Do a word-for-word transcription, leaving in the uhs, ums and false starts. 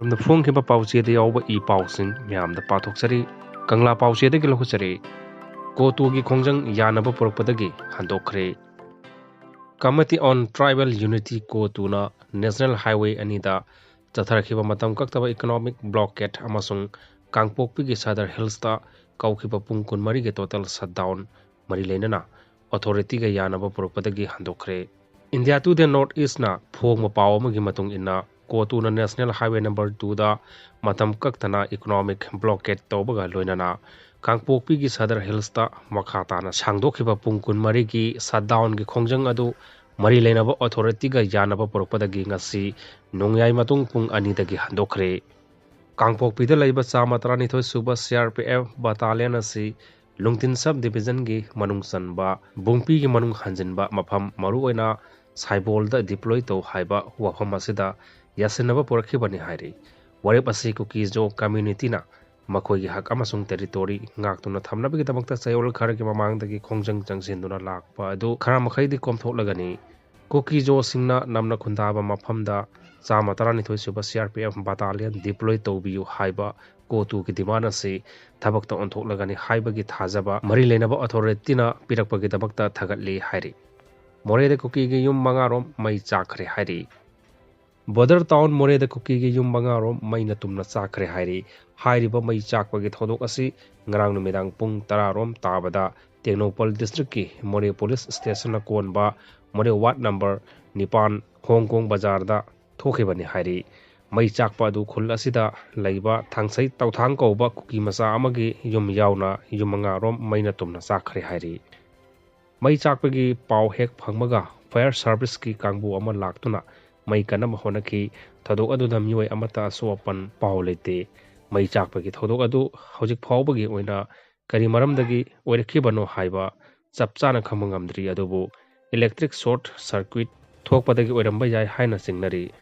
ꯃꯔꯝꯗ ꯐꯣꯡꯈꯤꯕ ꯄꯥꯎꯆꯦꯗ ꯌꯥꯎꯕ ꯏ ꯄꯥꯎꯁꯤꯡ ꯃꯌꯥꯝꯗ ꯄꯥꯊꯣꯛꯆꯔꯤ꯫ ꯀꯪꯂꯥ ꯄꯥꯎꯆꯦꯗꯒꯤ ꯂꯧꯈꯠꯆꯔꯤ꯫ ꯀꯣꯇꯨꯒꯤ ꯈꯣꯡꯖꯪ ꯌꯥꯅꯕ ꯄꯨꯔꯛꯄꯗꯒꯤ ꯍꯟꯗꯣꯛꯈ꯭ꯔꯦ꯫ Committee on Tribal Unity, ꯀꯣꯇꯨꯅ National Highway ꯑꯅꯤꯗ ꯆꯠꯊꯔꯛꯈꯤꯕ ꯃꯇꯝ ꯀꯛꯇꯕ economic blockade ꯑꯃꯁꯨꯡ ꯀꯥꯡꯄꯣꯛꯄꯤꯒꯤ ꯁꯗꯔ ꯍꯤꯜꯁꯇ ꯀꯧꯈꯤꯕ ꯄꯨꯡ ꯀꯨꯟꯃꯔꯤꯒꯤ total shutdown ꯃꯔꯤ ꯂꯩꯅꯅ ꯑꯣꯊꯣꯔꯤꯇꯤꯒ ꯌꯥꯅꯕ ꯄꯨꯔꯛꯄꯗꯒꯤ ꯍꯟꯗꯣꯛꯈ꯭ꯔꯦ꯫ India Today North Eastꯅ ꯐꯣꯡꯕ ꯄꯥꯎ ꯑꯃꯒꯤ ꯃꯇꯨꯡ ꯏꯟꯅ, ꯀꯣꯇꯨꯅ National Highway number twoꯗ ꯃꯇꯝ ꯀꯛꯇꯅ economic blockade ꯇꯧꯕꯒ ꯂꯣꯏꯅꯅ ꯀꯥꯡꯄꯣꯛꯄꯤꯒꯤ ꯁꯗꯔ ꯍꯤꯜꯁꯇ ꯃꯈꯥ ꯇꯥꯅ ꯁꯥꯡꯗꯣꯛꯈꯤꯕ ꯄꯨꯡ ꯀꯨꯟꯃꯔꯤꯒꯤ shutdownꯒꯤ ꯈꯣꯡꯖꯪ ꯑꯗꯨ ꯃꯔꯤ ꯂꯩꯅꯕ ꯑꯣꯊꯣꯔꯤꯇꯤꯒ ꯌꯥꯅꯕ ꯄꯨꯔꯛꯄꯗꯒꯤ ꯉꯁꯤ ꯅꯣꯡꯌꯥꯏ ꯃꯇꯨꯡ ꯄꯨꯡ ꯑꯅꯤꯗꯒꯤ ꯍꯟꯗꯣꯛꯈ꯭ꯔꯦ꯫ ꯀꯥꯡꯄꯣꯛꯄꯤꯗ ꯂꯩꯕ ꯆꯥꯝꯃ ꯇꯔꯥꯅꯤꯊꯣꯏ ꯁꯨꯕ C R P F battalion ꯑꯁꯤ ꯂꯨꯡꯇꯤꯟ sub divisionꯒꯤ ꯃꯅꯨꯡ ꯆꯟꯕ ꯕꯨꯡꯄꯤꯒꯤ ꯃꯅꯨꯡ ꯍꯟꯖꯤꯟꯕ ꯃꯐꯝ, ꯃꯔꯨꯑꯣꯏꯅ ꯁꯥꯏꯕꯣꯜꯗ deploy ꯇꯧ ꯍꯥꯏꯕ ꯋꯥꯐꯝ ꯑꯁꯤꯗ ꯌꯥꯁꯤꯟꯅꯕ ꯄꯨꯔꯛꯈꯤꯕꯅꯤ ꯍꯥꯏꯔꯤ꯫ ꯋꯥꯔꯦꯞ ꯑꯁꯤ ꯀꯨꯀꯤꯖꯣ communityꯅ ꯃꯈꯣꯏꯒꯤ ꯍꯛ ꯑꯃꯁꯨꯡ territory ꯉꯥꯛꯇꯨꯅ ꯊꯝꯅꯕꯒꯤꯗꯃꯛꯇ ꯆꯌꯣꯜ ꯈꯔꯒꯤ ꯃꯃꯥꯡꯗꯒꯤ ꯈꯣꯡꯖꯪ ꯆꯪꯁꯤꯟꯗꯨꯅ ꯂꯥꯛꯄ ꯑꯗꯨ ꯈꯔ ꯃꯈꯩꯗꯤ ꯀꯣꯝꯊꯣꯛꯂꯒꯅꯤ꯫ ꯀꯨꯀꯤꯖꯣꯁꯤꯡꯅ ꯅꯝꯅ ꯈꯨꯟꯗꯥꯕ ꯃꯐꯝꯗ ꯆꯥꯝꯃ ꯇꯔꯥꯅꯤꯊꯣꯏ ꯁꯨꯕ C R P F battalion deploy ꯇꯧꯕꯤꯌꯨ ꯍꯥꯏꯕ ꯀꯣꯇꯨꯒꯤ demand ꯑꯁꯤ ꯊꯕꯛꯇ ꯑꯣꯟꯊꯣꯛꯂꯒꯅꯤ ꯍꯥꯏꯕꯒꯤ ꯊꯥꯖꯕ ꯃꯔꯤ ꯂꯩꯅꯕ ꯑꯣꯊꯣꯔꯤꯇꯤꯅ ꯄꯤꯔꯛꯄꯒꯤꯗꯃꯛꯇ ꯊꯥꯒꯠꯂꯤ ꯍꯥꯏꯔꯤ꯫ ꯃꯣꯔꯦꯗ ꯀꯨꯀꯤꯒꯤ ꯌꯨꯝ ꯃꯉꯥꯔꯣꯝ ꯃꯩ ꯆꯥꯛꯈ꯭ꯔꯦ ꯍꯥꯏꯔꯤ꯫ ꯕꯣꯔꯗꯔ ꯇꯥꯎꯟ ꯃꯣꯔꯦꯗ ꯀꯨꯀꯤꯒꯤ ꯌꯨꯝ ꯃꯉꯥꯔꯣꯝ ꯃꯩꯅ ꯇꯨꯝꯅ ꯆꯥꯛꯈ꯭ꯔꯦ ꯍꯥꯏꯔꯤ꯫ ꯍꯥꯏꯔꯤꯕ ꯃꯩ ꯆꯥꯛꯄꯒꯤ ꯊꯧꯗꯣꯛ ꯑꯁꯤ ꯉꯔꯥꯡ ꯅꯨꯃꯤꯗꯥꯡ ꯄꯨꯡ ꯇꯔꯥꯔꯣꯝ ꯇꯥꯕꯗ ꯇꯦꯡꯅꯧꯄꯜ districtꯀꯤ ꯃꯣꯔꯦ police stationꯅ ꯀꯣꯟꯕ ꯃꯣꯔꯦ ward number ꯅꯤꯄꯥꯟ ꯍꯣꯡꯀꯣꯡ ꯕꯖꯥꯔꯗ ꯊꯣꯛꯈꯤꯕꯅꯤ ꯍꯥꯏꯔꯤ꯫ ꯃꯩ ꯆꯥꯛꯄ ꯑꯗꯨ ꯈꯨꯜ ꯑꯁꯤꯗ ꯂꯩꯕ ꯊꯥꯡꯁꯩ ꯇꯧꯊꯥꯡ ꯀꯧꯕ ꯀꯨꯀꯤ ꯃꯆꯥ ꯑꯃꯒꯤ ꯌꯨꯝ ꯌꯥꯎꯅ ꯌꯨꯝ ꯃꯉꯥꯔꯣꯝ ꯃꯩꯅ ꯇꯨꯝꯅ ꯆꯥꯛꯈ꯭ꯔꯦ ꯍꯥꯏꯔꯤ꯫ ꯃꯩ ꯆꯥꯛꯄꯒꯤ ꯄꯥꯎ ꯍꯦꯛ ꯐꯪꯕꯒ fire serviceꯀꯤ ꯀꯥꯡꯕꯨ ꯑꯃ ꯂꯥꯛꯇꯨꯅ ꯃꯩ ꯀꯟꯅꯕ ꯍꯣꯠꯅꯈꯤ꯫ ꯊꯧꯗꯣꯛ ꯑꯗꯨꯗ ꯃꯤꯑꯣꯏ ꯑꯃꯠꯇ ꯑꯁꯣꯛ ꯑꯄꯟ ꯄꯥꯎ ꯂꯩꯇꯦ꯫ ꯃꯩ ꯆꯥꯛꯄꯒꯤ ꯊꯧꯗꯣꯛ ꯑꯗꯨ ꯍꯧꯖꯤꯛ ꯐꯥꯎꯕꯒꯤ ꯑꯣꯏꯅ ꯀꯔꯤ ꯃꯔꯝꯗꯒꯤ ꯑꯣꯏꯔꯛꯈꯤꯕꯅꯣ ꯍꯥꯏꯕ ꯆꯞ ꯆꯥꯅ ꯈꯪꯕ ꯉꯝꯗ꯭ꯔꯤ, ꯑꯗꯨꯕꯨ electric short circuit ꯊꯣꯛꯄꯗꯒꯤ ꯑꯣꯏꯔꯝꯕ ꯌꯥꯏ ꯍꯥꯏꯅ ꯆꯤꯡꯅꯔꯤ꯫